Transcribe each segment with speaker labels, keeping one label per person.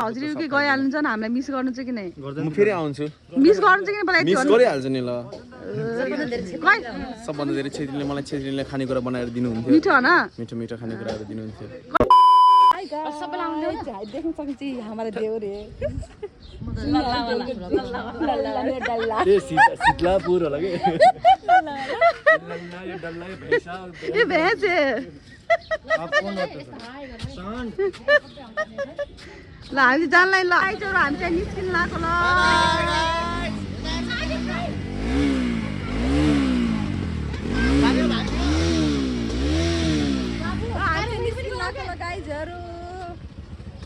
Speaker 1: हजुर के गइहाल्नुहुन्छ नि हामीलाई मिस गर्नु चाहिँ किन
Speaker 2: म फेरि आउँछु
Speaker 1: मिस गर्नु चाहिँ किन मलाई
Speaker 2: मिस गरिहाल्छु नि ल
Speaker 1: सबभन्दा
Speaker 2: सबभन्दा धेरै छेत्रीले मलाई छेत्रीले खानेकुरा बनाएर दिनुहुन्थ्यो
Speaker 1: मिठो हैन
Speaker 2: मिठो मिठो खानेकुराहरू दिनुहुन्थ्यो
Speaker 1: सबैलाई आउँदै देख्न सकिन्छ हाम्रो देउ रे
Speaker 2: शीतलापुर होला के
Speaker 1: ये भैंस है ल हामी जानलाई ल आइजौँ हामी चाहिँ निस्किन लाग्यो ल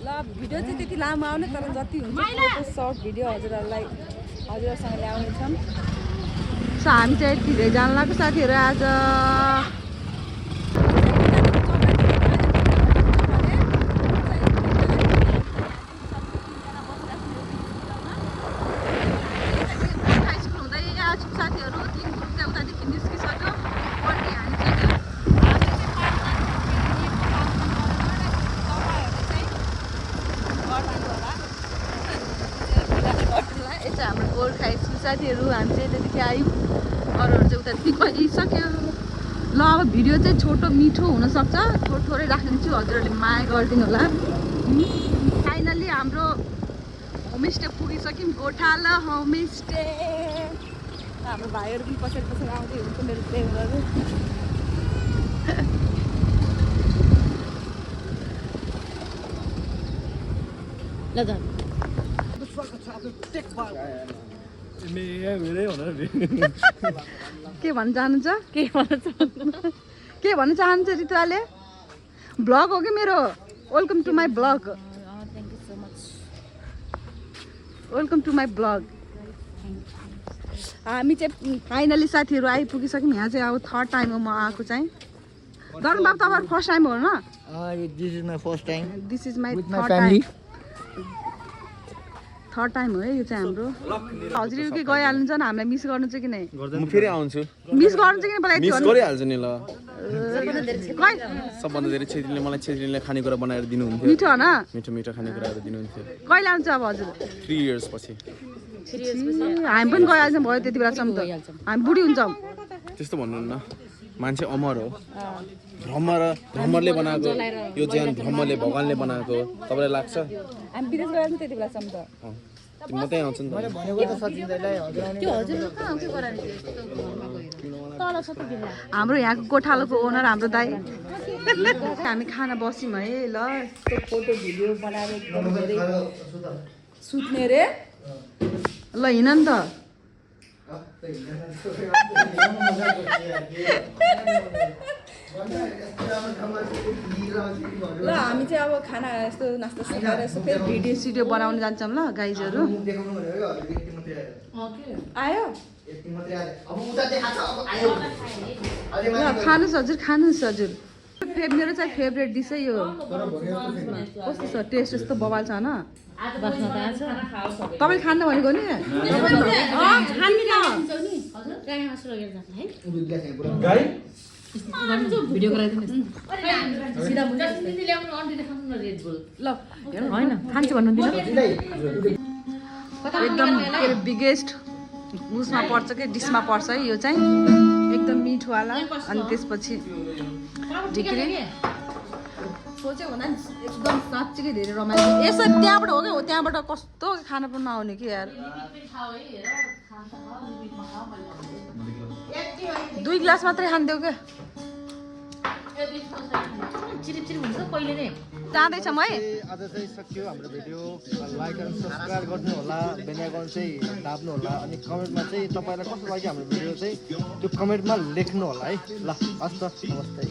Speaker 1: ल भिडियो चाहिँ त्यति लामो आउने तर जति हुन्छ सर्ट भिडियो हजुरहरूलाई हजुरहरूसँग ल्याउनेछौँ सो हामी चाहिँ यति धेरै जान लाग्यो साथीहरू आज साथीहरू 3 ग्रुप चाहिँ उतादेखि निस्किसक्यो अनि हामी चाहिँ यता हाम्रो गोर्खा स्कुल साथीहरू हामी चाहिँ यतादेखि आयौँ अरूहरू चाहिँ उतादेखि गइसक्यो ल अब भिडियो चाहिँ छोटो मिठो हुनसक्छ थोरै राखिदिन्छु हजुरहरूले माया गरिदिनु होला फाइनल्ली हाम्रो होमस्टे पुगिसक्यौँ गोठाला होमस्टे हाम्रो भाइहरू पनि पछाडि पछाडि आउँदै हुन्छ मेरो फ्रेन्डहरू ल जाऊ के भन्न चाहनुहुन्छ के भन्न चाहनुहुन्छ रितुवाले ब्लग हो कि मेरो welcome to my blog welcome to my blog हामी चाहिँ फाइनली साथीहरू आइपुगिसक्यौँ यहाँ चाहिँ अब थर्ड टाइम हो म आएको चाहिँ गरौँ बाबु तपाईँहरू फर्स्ट टाइम हो न
Speaker 3: this is my first time
Speaker 1: this is my third time third time हो है यो चाहिँ हाम्रो हजुर के गइहाल्नुहुन्छ नि हामीलाई मिस गर्नु चाहिँ किन
Speaker 2: म फेरि आउँछु
Speaker 1: मिस गर्नु चाहिँ किन मलाई
Speaker 2: मिस गरिहाल्छु नि ल सबभन्दा धेरै छेत्रीले मलाई छेत्रीले खानेकुरा बनाएर दिनुहुन्थ्यो
Speaker 1: मिठो हैन
Speaker 2: मिठो मिठो खानेकुराहरू दिनुहुन्थ्यो
Speaker 1: कहिले आउँछ अब हजुर
Speaker 2: 3 इयर्स पछि
Speaker 1: हामी पनि गइहाल्छौँ भयो त्यति बेलासम्म त हामी बुढी हुन्छौँ
Speaker 2: त्यस्तो भन्नुहुन्न मान्छे अमर हो भ्रमरले बनाएको यो ज्यान भ्रमरले भगवानले बनाएको तपाईँलाई लाग्छ
Speaker 1: हामी विदेश गइहाल्छौँ त्यति बेलासम्म त
Speaker 2: म त्यही आउँछु नि
Speaker 1: हाम्रो यहाँको गोठालोको ओनर हाम्रो दाइ हामी खाना बस्यौँ है ल यस्तो फोटो भिडियो बनाएर एकदम धेरै सुत्ने रे ल हिँड नि त ल हामी चाहिँ अब खाना यस्तो नास्ता खाएर यस्तो फेरि भिडियो सिडियो बनाउनु जान्छौँ ल गाइजहरू आयो ल खानुहोस् हजुर मेरो चाहिँ फेभरेट डिस है यो कस्तो छ टेस्ट यस्तो बवाल छ होइन तपाईँ खान्न भनेको नि भिडियो गराइदिनुहोस् ल होइन खान्छु भन्नुहुँदैन एकदम बिगेस्ट उसमा पर्छ कि डिसमा पर्छ है यो चाहिँ एकदम मिठोवाला अनि त्यसपछि ढिक्री सोच्यो भन्दा एकदम साँच्चीकै धेरै रमाइलो यसो त्यहाँबाट हो क्या त्यहाँबाट कस्तो खाना पनि नआउने कि यार 2 ग्लास मात्रै खान्थ्यौ क्या जाँदैछौँ है
Speaker 3: आज चाहिँ सक्यो हाम्रो भिडियो लाइक एन्ड सब्सक्राइब गर्नु होला बेल आइकन चाहिँ दाब्नु होला अनि कमेन्टमा चाहिँ तपाईँलाई कस्तो लाग्यो हाम्रो भिडियो चाहिँ त्यो कमेन्टमा लेख्नु होला है ल हस् त नमस्ते